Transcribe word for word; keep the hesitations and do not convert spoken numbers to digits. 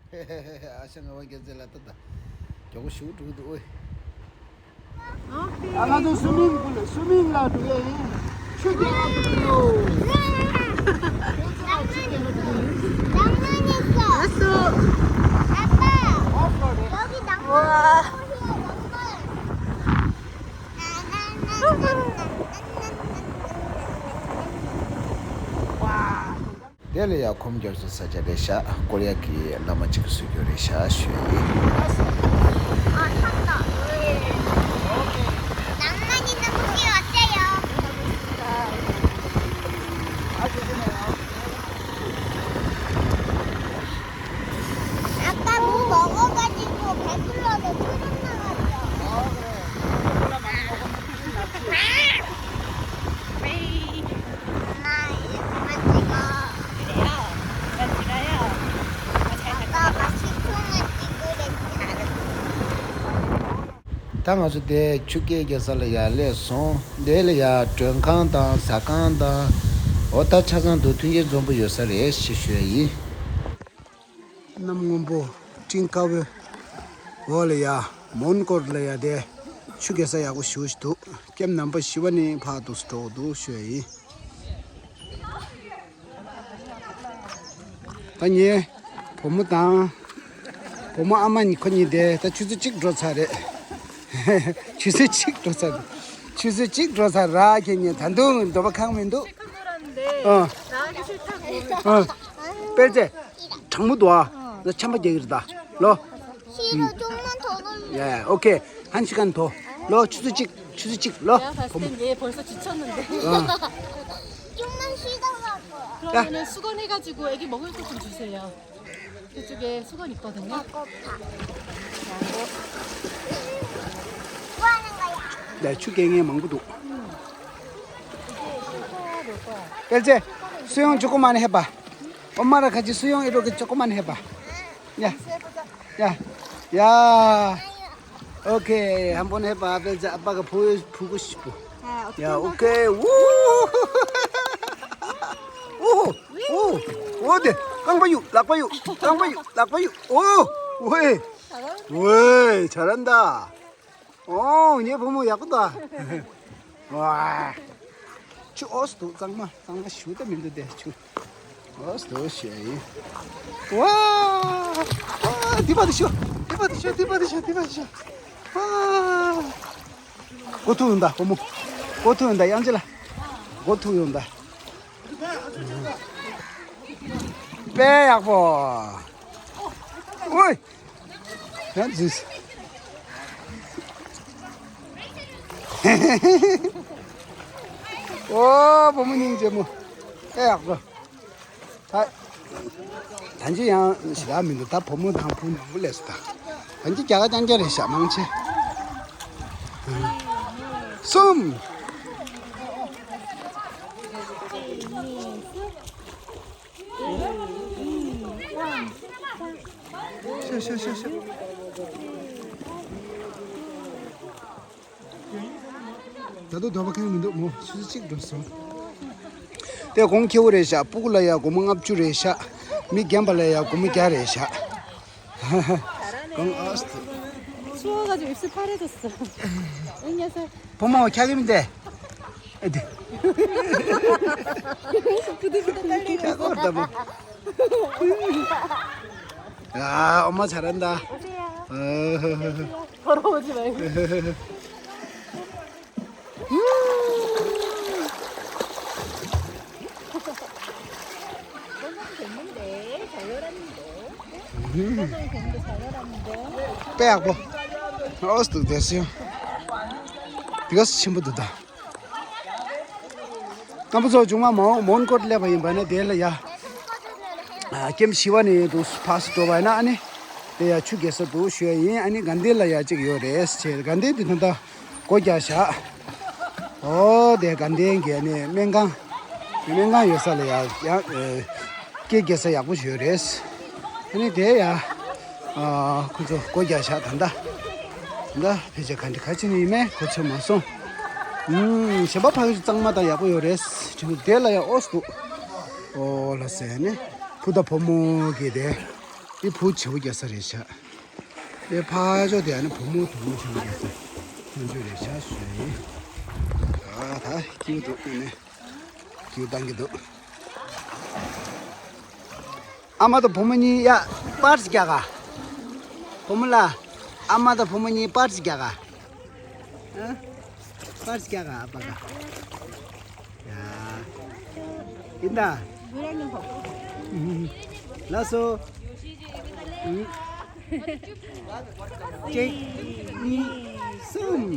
ཨ་ཤ་ང་བ་རྒྱལ་རྩེ་ལ་ལྟ་ད། མགྱོགས་པོ་ཞུགས་འགྲོ་གི་འདུག་ཨོའི། ཨ་ང་ཚོ་སུ་མིང་པུལ་སུ་མིང་ལ་འགྲོ་ཡ་ཡིན། ཆུ་རྐྱལ་ལ་འགྲོ་གི་ཡོད། ལགས་སོ། ཨོ་ཕ་རེད། ཨོ་ཕ། དེ་ལ་ཡ་ཁོམ་རྒྱབ་སོང་ས་ཆ་རེད་ཤག་ཀོ་རི་ཡ་གི་བླ་མ་གཅིག་གིས་བཟོས་རྒྱུ་རེད་ཤག་ཞུ་ཡ་ཡིན། 아까 뭐 먹어가지고 배불러서 토장 나왔어. 아, 그래. 그만 찍어. 그래요. 그만 찍어요. 아, 잘 아까 막 시청을 찍으랬지 않았어. ད་ང་ཚོ་དེ་ཆུ་རྐྱལ་རྒྱག་ས་ལ་ཡར་སླེབས་སོང་། དེ་ལ་ཡར་མགྲོན་ཁང་དང་ཟ་ཁང་དང་། འོ་ད་ཆ་ཚང་དུ་མཐུན་རྐྱེན་འཛོམས་པོ་ཡོད་ས་རེད་ཅེས་ཞུ་ཡ་ཡིན། གནམ་སྔོན་པོ་སྤྲིན་དཀར་པོའི་འོག་ལ་ཡ་མོན་གྷོ་ལ་ཡ་དེ་ཆུ་རྐྱལ་ས་ཡག་པོ་ཞེ་པོ་ཞིག་འདུག་ཀེམ་ནམ་བར་བཞི་པ་ནས་ཕར་འདུག་སེ་འགྲོ་གི་འདུག་ཞུ་ཡ་ཡིན། ད་ངའི་བུ་མོ་དང་། བུ་མོ་ཨ་མ་གཉིས། ཁོ་གཉིས་དེ་ད་ཆུ་ཚོད་གཅིག་འགྲོ་ཚར་རེད། ཆུ་ཚོད་གཅིག་འགྲོ་ཚར་རེད། ཆུ་ཚོད་གཅིག་འགྲོ་ཚར་ར། ཁྱེད་གཉིས་ད་དུང་འདོད་པ་ཁེངས་མི་འདུག་ཨ། ཨ། དཔལ་རྩེ། གྲང་མོ་འདུག་ཨ། ན་ཆམ་པ་རྒྱག་གི་རེད་ད། ལོ། ཤི་རོ་ཅུང་མ་ཐོ་རོ། ཡ་ཡ། ཨོ་ཁེ། ཧན་ཤི་ཁན་ཐོ། ལོ། ཆུ་ཚོད་གཅིག་ཆུ་ཚོད་གཅིག་ལོ། 내가 봤을 땐 얘 벌써 지쳤는데. 어. 조금만 쉬다 갈 거야. 그러면은 수건 해가지고 애기 먹을 것 좀 주세요. 그쪽에 수건 있거든요. 배고파. 뭐 하는 거야? 네, ཆུ་རྐྱལ་མཁན་མང་པོ་འདུག་དཔལ་རྩེ། 수영 조금만 해봐. 엄마랑 같이 수영 이렇게 조금만 해봐. 야. 야. 야. ཨོ་ཁེ། ཧམ་པོ་ནས་པ་ཨ་ཕའི་ཨ་ཕ་གི་ཕུ་ཕུ་གུ་ཞིག་པོ། ཡ། ཨོ་ཁེ། ཝུ། ཨོ། ཨོ། ཨོ་དེ། རྐང་པ་གཡུག་ལག་པ་གཡུག་རྐང་པ་གཡུག་ལག་པ་གཡུག་ཨོ། ཝེ། ཝེ། 잘한다. ཨོ། ངའི་བུ་མོ་ཡག་པོ་འདུག་ཝ། ཆུ་ཨོས་འདུག་གཙང་མ། གཙང་མ་ཞུ་ད་མི་འདུག་དེ་ཆུ། ཨོས་འདུག་ཞེས་ཡིན། ཝ། ཝ། འདི་པ་དེ་ཤོ། འདི་པ་དེ་ཤོ། འདི་པ་དེ་ཤོ། འདི་པ་དེ་ཤོ། ཝ། གོ་ཐུག་ཡོང་ད་བུ་མོ། གོ་ཐུག་ཡོང་ད་དབྱངས་ཅན་ལགས། གོ་ཐུག་ཡོང་ད། དཔེ་ཡག་པོ། ཨོའི། ཡང་འཛུལ། ཨོ་བུ་མོ་སྙིང་རྗེ་མོ། དཔེ་ཡག་པོ། ད། ད་ཅི་ཡང་ཞེ་དྲག་མི་འདུག་ད་བུ་མོ་དང་བུ་མང་པོ་སླེབས་སོང་ད། ད་ཅི་རྒྱ་གར་རྐྱང་རྐྱང་རེད་ཤག་མང་ཆེ། གསུམ། ཤ་ཤ་ཤ་ཤ། ད་དུང་འདོད་པ་ཁེངས་མི་འདུག་མོ་ཆུ་ཚོད་གཅིག་འགྲོ་སོང་། དེ་གོང་ཁེ་བོ་རེད་ཤག་སྤུ་གུ་ལ་ཡ་སྒོར་མོ་ལྔ་བཅུ་རེད་ཤག་མི་རྒན་པ་ལ་ཡ་སྒོར་མོ་བརྒྱ་རེད་ཤག་གང་ཨ་སྟེ། 추워가지고 입술 파래졌어. 안녕하세요. བུ་མོ་ཁྱག་གི་མི་འདེ། ཨེ་འདེ། ཁྱག་གོ་ད་བུ། 야, 엄마 잘한다. 오세요. 어. 걸어오지 말고. ནང་དུ་ཡོང་དུས་ས་ཡོད་ར་མི་འདུག་དཔེ་ཡག་པོ། ཨོ་སྟུག་དེ་སུ་ཡང་དེ་ག་སུ་ཆེན་པོ་འདུག་ད། རྣམ་པ་ཚོ་ཆུང་མ་མོན་མོན་གྷོར་སླེབས་པ་ཡིན་པ་ན་དེ་ལ་ཡ། ཨ་ཀེམ་བཞི་པ་ནས་འདུག་ཕར་ཚུར་འགྲོ་བ་ཡིན་ན་ཨ་ནི། དེ་ཡ་ཆུ་རྐྱལ་ས་འདུག་ཞུ་ཡ་ཡིན། ཨ་ནི་དགའ་ལྡན་ལ་ཡ་གཅིག་ཡོད་རེད་ཟེར། དགའ་ལྡན་དེ་ད་ལྟ། སྒོ་རྒྱག་བཞག་ཨོ་དེ་དགའ་ལྡན་གྱི་ནི་སྨན་ཁང་། སྨན་ཁང་ཡོད་ས་ལ་ཡ་ཡ་ཨེ། སྐད་རྒྱག་ས་ཡག་པོ་ཞིག་ཡོད་རེད། ཨ་ནི་དེ་ཡ། ཨ་ཁོ་ཚོ་སྒོ་རྒྱག་བཞག་ད་ལྟ། ད་ལྟ་ཕལ་ཆེར་ག་འདྲ་ག་ཅི་ནས་ཡིན་མེད་གོ་ཚོད་མ་སོང་། ཨུམ་གཞན་པ་ཕ་གི་གཙང་མ་དང་ཡག་པོ་ཡོད་རེད། དེ་ལ་ཡ་ཨོ་སུ་འདུག་ཨོ་ལ་ཟེར་ནི་བུ་དང་བུ་མོ་གི་དེ། འདི་བུ་བྱེའུ་རྒྱག་ས་རེད་ཤག་དེ་ཕ་ཅོ་དེ་ཨ་ནི་བུ་མོ་དུ་མོ་བྱེའུ་རྒྱག་ས་ཁོང་ཚོ་རེད་ཤག་ཞུ་ཡིན། ཨ་ད་སྐྱིད་འདུག་ཨ་ནི་སྐྱིད་བཏང་གི་འདུག་ཨ་མ་དང་བུ་མོ་གཉིས་ཡ་པར་ཅིག་རྒྱག་ག་བུ་མོ་ལ་ཨ་མ་དང་བུ་མོ་གཉིས་པར་ཅིག་རྒྱག་ག་ཨ། པར་ཅིག་རྒྱག་ག་ཨ་པ་ག་ཡ། ཡིན་ད། ལགས་སོ། གཅིག་གཉིས། གསུམ།